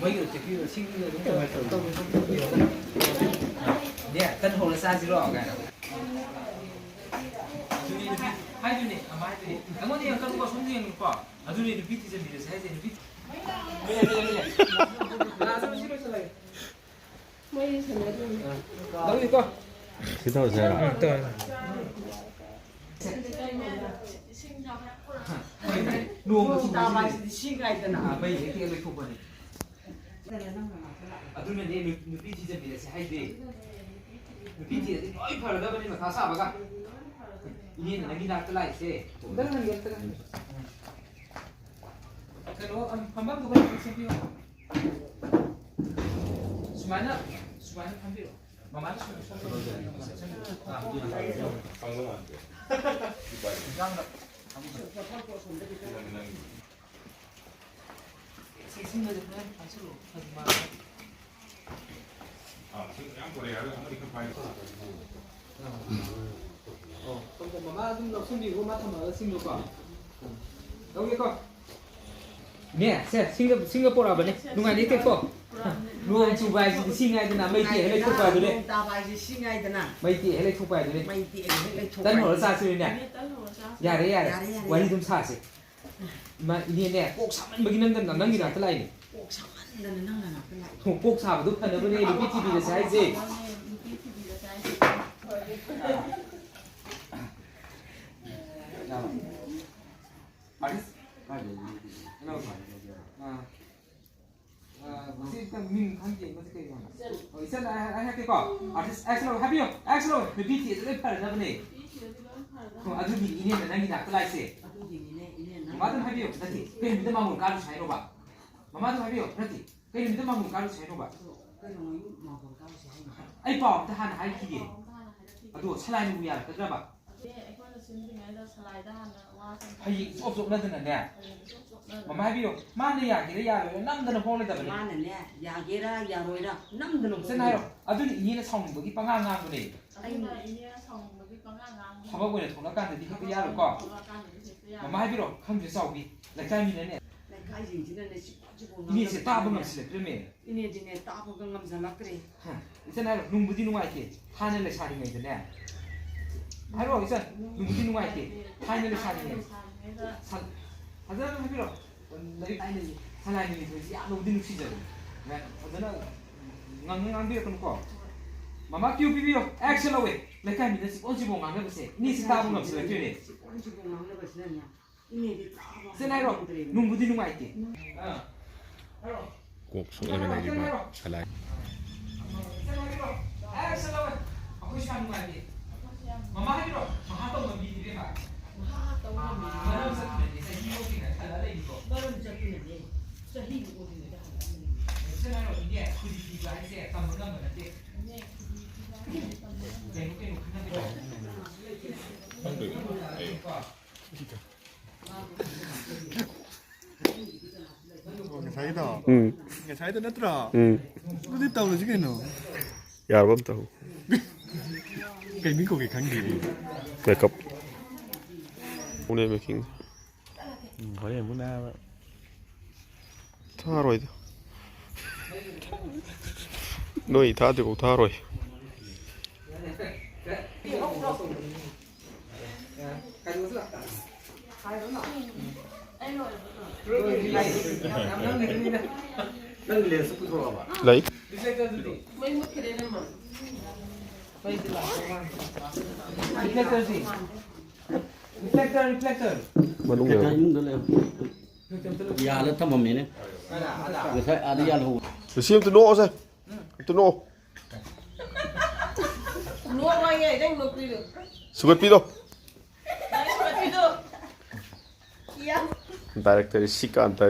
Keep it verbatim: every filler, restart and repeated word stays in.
ꯃꯩ ꯑꯣꯏ ꯆꯠꯄꯤꯔꯣ, ꯁꯤꯡꯗꯨꯗ ꯑꯗꯨꯝ ꯇꯧꯔꯣ, ꯇꯧꯔꯣ, ꯇꯧꯔꯣ꯫ ꯅꯦ, ꯇꯟ ꯍꯧꯔ ꯆꯥꯁꯤꯔꯣ? ꯀꯥꯏꯅ꯫ ꯑꯗꯨꯅꯦ ꯅꯨꯄꯤ ꯍꯥꯏꯗꯨꯅꯦ, ꯑꯃ ꯍꯥꯏꯗꯨꯅꯦ꯫ ꯑꯩꯉꯣꯟꯗ ꯌꯦꯡꯉꯛꯀꯅꯨꯀꯣ, ꯁꯣꯝꯗ ꯌꯦꯡꯉꯨꯀꯣ꯫ ꯑꯗꯨꯅꯦ ꯅꯨꯄꯤ ꯊꯤꯖꯤꯟꯕꯤꯔꯁꯦ ꯍꯥꯏꯁꯦ, ꯅꯨꯄꯤ꯫ ꯂꯥꯛꯑꯁꯤ, ꯁꯤ ꯂꯣꯏꯁꯤꯜꯂꯒꯦ꯫ ꯃꯣꯏ ꯁꯥꯟꯅꯗꯣꯏꯅꯦ꯫ ꯂꯧꯏꯀꯣ꯫ ꯁꯤ ꯇꯧꯔꯁꯦ ꯍꯥꯏꯔꯣ? ꯎꯝ, ꯇꯧꯔꯦ꯫ ꯅꯣꯡ ꯇꯥꯕ ꯍꯥꯏꯁꯤꯗꯤ ꯁꯤ ꯉꯥꯏꯗꯅ꯫ ꯑꯥ, ꯃꯩ ꯍꯦꯛ ꯇꯦꯛꯑ ꯂꯩꯊꯣꯛꯄꯅꯤ꯫ ꯑꯗꯨꯅꯅꯦ ꯅꯨ-, ꯅꯨꯄꯤ ꯊꯤꯖꯤꯟꯕꯤꯔꯁꯦ ꯍꯥꯏꯁꯦ꯫ ꯅꯨꯄꯤ ꯊꯤꯔꯗꯤ ꯂꯣꯏ ꯐꯔꯗꯕꯅꯤ ꯃꯊꯥ ꯁꯥꯕꯒ꯫ ꯏꯅꯦꯅ ꯅꯪꯒꯤ ꯅꯥꯛꯇ ꯂꯥꯛꯏꯁꯦ꯫ ꯑꯝꯇꯪ ꯍꯟꯒꯦ, ꯑꯝꯇꯪ ꯍꯟꯒꯦ꯫ ꯀꯩꯅꯣ, ꯑꯝ, ꯐꯝꯐꯝꯗꯨ ꯈꯔ ꯁꯦꯝꯕꯤꯌꯣ꯫ ꯁꯨꯃꯥꯏꯅ, ꯁꯨꯃꯥꯏꯅ ꯐꯝꯕꯤꯔꯣ꯫ ꯃꯃꯥꯅ ꯁꯨꯃꯥꯏꯅ ꯐꯝꯕꯤꯔꯣ꯫ ꯏꯟꯖꯥꯡꯗ ꯐꯝꯕꯤꯔꯣ꯫ ꯁꯤ ꯁꯤꯡꯒꯁꯦ ꯈꯔ ꯄꯥꯏꯁꯤꯜꯂꯣ꯫ ꯑꯗꯨ ꯃꯥ ꯑꯥ, ꯁꯤ ꯌꯥꯝ ꯄꯨꯔꯛꯑꯦ꯫ ꯑꯗꯣ ꯑꯃꯗꯤ ꯈꯔ ꯄꯥꯏꯌꯨ꯫ ꯑꯣ, ꯃꯃꯥ ꯑꯗꯨꯝ ꯂꯧꯁꯤꯟꯕꯤꯈꯣ, ꯃꯥ ꯊꯝꯃꯒ ꯁꯤꯡꯗꯣꯀꯣ꯫ ꯂꯧꯒꯦꯀꯣ꯫ ꯅꯦ, ꯁꯦ, ꯁꯤꯡꯒ, ꯁꯤꯡꯒ ꯄꯨꯔꯛꯑꯕꯅꯦ꯫ ꯅꯨꯡꯉꯥꯏꯅ ꯇꯦꯛꯊꯣꯛ꯫ ꯅꯣꯡ ꯆꯨꯕ ꯍꯥꯏꯁꯤꯗꯤ ꯁꯤ ꯉꯥꯏꯗꯅ, ꯃꯩ ꯇꯦꯛꯑ ꯂꯩꯊꯣꯛꯄ ꯍꯥꯏꯗꯨꯅꯦ꯫ ꯅꯣꯡ ꯇꯥꯕ ꯍꯥꯏꯁꯦ ꯁꯤ ꯉꯥꯏꯗꯅ꯫ ꯃꯩ ꯇꯦꯛꯑ ꯂꯩꯊꯣꯛꯄ ꯍꯥꯏꯗꯨꯅꯦ꯫ ꯃꯩ ꯇꯦꯛꯑ ꯍꯦꯛ ꯂꯩꯊꯣꯛꯄ ꯇꯟ ꯍꯧꯔ ꯍꯥꯏꯗꯨꯅꯦ꯫ ꯆꯥꯁꯤꯅꯦ꯫ ꯏꯅꯦ, ꯇꯟ ꯍꯧꯔ ꯆꯥꯁꯤ꯫ ꯌꯥꯔꯦ, ꯌꯥꯔꯦ꯫ ꯌꯥꯔꯦ, ꯌꯥꯔꯦ꯫ ꯋꯥꯔꯤ ꯑꯗꯨꯝ ꯁꯥꯁꯦ꯫ ꯏꯃꯥ, ꯏꯅꯦꯅꯦ, ꯀꯣꯛ ꯁꯥꯃꯟꯕꯒꯤ ꯅꯪꯒ, ꯅꯪꯒꯤ ꯅꯥꯛꯇ ꯂꯥꯛꯏꯅꯦ꯫ ꯀꯣꯛ ꯁꯥꯃꯟꯗꯅ ꯅꯪ ꯅꯅꯥꯛꯇ ꯂꯥꯛꯏ꯫ ꯀꯣꯛ ꯁꯥꯕꯗꯣ ꯐꯅꯕꯅꯦ ꯅꯨꯄꯤ ꯊꯤꯕꯤꯔꯁꯦ ꯍꯥꯏꯁꯦ꯫ ꯅꯨꯄꯤ ꯊꯤꯕꯤꯔꯁꯦ ꯍꯥꯏꯁꯦ꯫ ꯑꯥꯔꯇꯤꯁ ꯀꯥꯏꯗꯩꯅꯣ? ꯑꯥ꯫ ꯑꯥ, ꯃꯁꯤ ꯑꯝꯇ ꯃꯤꯡ ꯈꯪꯗꯦ, ꯃꯁꯤ ꯀꯩ ꯍꯥꯏꯅꯣ? ꯑꯣ, ꯏꯆꯟ, ꯑꯩ, ꯑꯩ ꯍꯥꯏꯔꯛꯀꯦꯀꯣ꯫ ꯑꯥꯔꯇꯤꯁ, ꯑꯦꯛꯁ ꯂꯧ, ꯍꯥꯏꯕꯤꯌꯨ, ꯑꯦꯛꯁ ꯂꯧ꯫ ꯅꯨꯄꯤ ꯊꯤꯗ ꯂꯣꯏ ꯐꯔꯗꯕꯅꯦ꯫ ꯅꯨꯄꯤ ꯊꯤꯗꯗꯤ ꯂꯣꯏ ꯐꯔꯗꯕꯅꯦ꯫ ꯑꯣ, ꯑꯗꯨꯒꯤ ꯏꯅꯦꯅ ꯅꯪꯒꯤ ꯅꯥꯛꯇ ꯂꯥꯛꯏꯁꯦ꯫ ꯑꯗꯨꯒꯤꯅꯤꯅꯦ, ꯏꯅꯦ, ꯅꯪ ꯃꯃꯥ ꯑꯗꯨꯝ ꯍꯥꯏꯕꯤꯌꯨ꯫ ꯅꯠꯇꯦ, ꯀꯩ ꯅꯨꯃꯤꯠꯇ ꯃꯥꯡꯒꯣꯜ ꯀꯥꯔꯨꯁꯦ ꯍꯥꯏꯅꯣꯕ? ꯃꯃꯥ ꯑꯗꯨꯝ ꯍꯥꯏꯕꯤꯌꯨ꯫ ꯅꯠꯇꯦ, ꯀꯩ ꯅꯨꯃꯤꯠꯇ ꯃꯥꯡꯒꯣꯜ ꯀꯥꯔꯨꯁꯦ ꯍꯥꯏꯅꯣꯕ? ꯑꯗꯣ ꯀꯩꯗꯧꯉꯩ ꯃꯥꯡꯒꯣꯜ ꯀꯥꯔꯨꯁꯦ ꯍꯥꯏꯅꯣ? ꯑꯩ ꯄꯥꯎ ꯑꯝꯇ ꯍꯥꯟꯅ ꯍꯥꯏꯈꯤꯒꯦ꯫ ꯄꯥꯎ ꯑꯝꯇ ꯍꯥꯟꯅ ꯍꯥꯏꯔꯛꯈꯤꯒꯦ꯫ ꯑꯗꯣ ꯁꯂꯥꯏꯅꯕꯨ ꯌꯥꯔꯛꯀꯗ꯭ꯔꯕ? ꯑꯦ, ꯑꯩꯈꯣꯏꯅ ꯁꯤꯟꯗ꯭ꯔꯤꯉꯩꯗ ꯁꯂꯥꯏꯗ ꯍꯥꯟꯅ ꯋꯥ ꯁꯝ-, ꯍꯌꯦꯡ ꯏꯆꯣꯞ ꯆꯣꯞꯅꯗꯅꯅꯦ꯫ ꯍꯌꯦꯡ ꯏꯆꯣꯞ ꯆꯣꯞꯅꯗꯅ꯫ ꯃꯃꯥ ꯍꯥꯏꯕꯤꯌꯣ, ꯃꯥꯅ ꯌꯥꯒꯦꯔꯥ ꯌꯥꯔꯣꯏꯔꯥ ꯅꯝꯗꯅ ꯍꯣꯡꯂꯗꯕꯅꯤ꯫ ꯃꯥꯅꯅꯦ, ꯌꯥꯒꯦꯔꯥ ꯌꯥꯔꯣꯏꯔꯥ ꯅꯝꯗꯅ ꯏꯆꯟ ꯍꯣꯡꯂꯗꯕꯅꯤ꯫ ꯍꯥꯏꯔꯣ, ꯑꯗꯨꯅ ꯏꯅꯦꯅ ꯁꯥꯎꯅꯤꯡꯕꯒꯤ ꯄꯉꯥꯡ ꯉꯥꯡꯕꯅꯦ꯫ ꯑꯗꯨꯅ ꯏꯅꯦꯅ ꯁꯥꯎꯅꯤꯡꯕꯒꯤ ꯄꯉꯥꯡ ꯉꯥꯡꯕꯅꯦ꯫ ꯊꯕꯛ ꯑꯣꯏꯅ ꯊꯣꯛꯂꯛꯀꯥꯟꯗꯗꯤ ꯍꯦꯛꯇ ꯌꯥꯔꯣꯏꯀꯣ꯫ ꯊꯕꯛ ꯑꯣꯏꯅ ꯊꯣꯛꯂꯛꯑꯀꯥꯟꯗꯗꯤ ꯍꯦꯛꯇ ꯌꯥꯔꯣꯏ꯫ ꯃꯃꯥ ꯍꯥꯏꯕꯤꯔꯣ, ꯈꯪꯗ꯭ꯔꯦ ꯆꯥꯎꯕꯤ, ꯂꯩꯀꯥꯏ ꯃꯤꯅꯅꯦ꯫ ꯂꯩꯀꯥꯏ ꯍꯥꯏꯁꯤꯡꯁꯤꯅꯅꯦ ꯁꯤ ꯏꯅꯦꯁꯦ ꯇꯥꯕ ꯉꯝꯁꯤꯜꯂꯛꯇ꯭ꯔꯦꯃꯦ꯫ ꯏꯅꯦꯗꯤꯅꯦ ꯇꯥꯕꯒ ꯉꯝꯁꯤꯜꯂꯛꯇ꯭ꯔꯦ꯫ ꯍꯥ, ꯏꯆꯟ ꯍꯥꯏꯔꯣ, ꯅꯨꯡꯕꯨꯗꯤ ꯅꯨꯡꯉꯥꯏꯇꯦ꯫ ꯊꯥꯏꯅ ꯂꯩꯁꯥꯔꯤꯉꯩꯗꯅꯦ꯫ ꯍꯥꯏꯔꯣ ꯏꯆꯟ, ꯅꯨꯡꯕꯨꯗꯤ ꯅꯨꯡꯉꯥꯏꯇꯦ꯫ ꯊꯥꯏꯅ ꯂꯩꯁꯥꯔꯤꯉꯩ꯫ ꯁꯟ-, ꯐꯖꯅ ꯑꯗꯨꯝ ꯍꯥꯏꯕꯤꯔꯣ꯫ ꯂꯥꯏꯔꯤꯛ ꯊꯥꯏꯅꯒꯤ ꯁꯂꯥꯏ ꯃꯅꯤꯄꯨꯔꯤꯁꯤ ꯌꯥꯝꯅꯕꯨꯗꯤ ꯅꯨꯡꯁꯤꯖꯕꯅꯦ꯫ ꯐꯖꯅ ꯉꯥꯡ-, ꯉꯥꯡꯕꯤꯔꯛꯀꯅꯨꯀꯣ꯫ ꯃꯃꯥ ꯀ꯭ꯌꯨ ꯄꯤꯕꯤꯌꯣ꯫ ꯑꯦꯛꯁꯟ ꯂꯧꯋꯦ꯫ ꯂꯩꯀꯥꯏ ꯃꯤꯗ ꯆꯤꯕꯣꯟ ꯆꯤꯕꯣꯟ ꯉꯥꯡꯅꯕꯁꯦ ꯏꯅꯦꯁꯤ ꯇꯥꯕ ꯉꯝꯁꯤꯜꯂꯛꯇ꯭ꯔꯦꯅꯦ꯫ ꯆꯤꯕꯣꯟ ꯆꯤꯕꯣꯟ ꯉꯥꯡꯅꯕꯁꯤꯅꯅꯦ꯫ ꯏꯆꯦ ꯅꯥꯏꯔꯣ, ꯅꯨꯡꯕꯨꯗꯤ ꯅꯨꯡꯉꯥꯏꯇꯦ꯫ ꯀꯣꯛ ꯁꯣꯛꯂꯒ ꯂꯩꯔꯤꯕ ꯁꯂꯥꯏ꯫ ꯉꯁꯥꯏꯒꯤꯗꯣ? ꯎꯝ꯫ ꯉꯁꯥꯏꯗꯣ ꯅꯠꯇ꯭ꯔꯣ? ꯎꯝ꯫ ꯑꯗꯨꯗꯤ ꯇꯧꯔꯁꯤ ꯀꯩꯅꯣ꯫ ꯌꯥꯔꯕ ꯑꯝꯇ ꯍꯪꯉꯨ꯫ ꯀꯩ ꯃꯤꯡ ꯀꯧꯒꯦ ꯈꯪꯗꯦ꯫ ꯃꯦꯀꯞ꯫ ꯎꯅꯦ ꯃꯦꯀꯤꯡ꯫ ꯎꯝ, ꯍꯣꯔꯦꯟ ꯑꯃꯨꯛ ꯅꯥꯕ꯫ ꯊꯥꯔꯣꯏꯗ꯫ ꯅꯣꯏ ꯊꯥꯗ꯭ꯔꯤꯐꯥꯎ ꯊꯥꯔꯣꯏ꯫ ꯂꯩ꯫ ꯃꯅꯨꯡꯗ ꯌꯥꯜꯂ ꯊꯝꯃꯝꯃꯦꯅꯦ꯫ ꯉꯁꯥꯏ ꯑꯥꯗ ꯌꯥꯜꯍꯧꯕ꯫ ꯂꯨꯁꯤ, ꯑꯝꯇ ꯅꯣꯛꯑꯣꯁꯦ꯫ ꯑꯝꯇ ꯅꯣꯛꯑꯣ꯫ ꯅꯣꯛꯑꯣꯌꯦ, ꯅꯪ ꯅꯣꯛꯄꯤꯗꯣ꯫ ꯁꯨꯒꯠꯄꯤꯗꯣ꯫ ꯅꯪ ꯁꯨꯒꯠꯄꯤꯗꯣ꯫ ꯏꯌꯥ꯫ ꯗꯥꯏꯔꯦꯛꯇꯔ ꯁꯤꯀꯥꯟꯇ꯫